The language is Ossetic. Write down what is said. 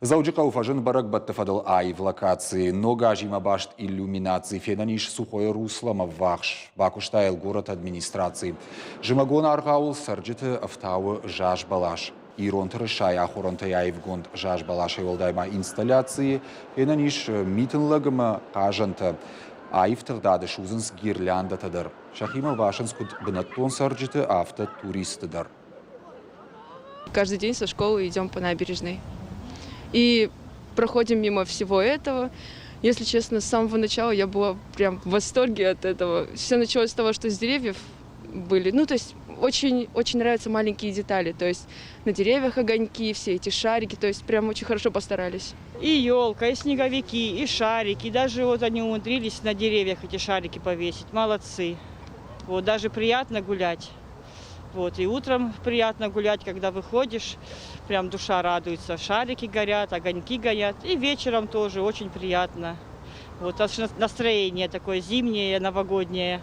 Дзӕуджыхъӕуы фӕзынд бӕрӕгбӕтты фӕдыл аив локаци. Ног азимӕ баст иллюминаци фенӕн ис Сухое Русломӕ ввахс, бакуыста йыл горӕты администраци. Зымӕгон аргъауыл цӕрджыты ӕфтауы заз бӕлас. Ирон тырысайы ахорӕнтӕй аивгонд заз бӕласӕй уӕлдай ма инсталляцийы фенӕн ис митын лӕг ӕмӕ хъазӕнтӕ. Аив тыгъдады судзынц гирляндӕтӕ дӕр. Сӕхимӕ лвасынц куыд бынӕттон цӕрджыты, афтӕ туристты дӕр. Каждый день со школы идем по набережной. И проходим мимо всего этого. Если честно, с самого начала я была прям в восторге от этого. Все началось с того, что с деревьев были. Ну, то есть очень, очень нравятся маленькие детали. То есть на деревьях огоньки, все эти шарики. То есть прям очень хорошо постарались. И елка, и снеговики, и шарики. Даже вот они умудрились на деревьях эти шарики повесить. Молодцы. Вот, даже приятно гулять. Вот, и утром приятно гулять, когда выходишь, прям душа радуется. Шарики горят, огоньки горят. И вечером тоже очень приятно. Вот, настроение такое зимнее, новогоднее.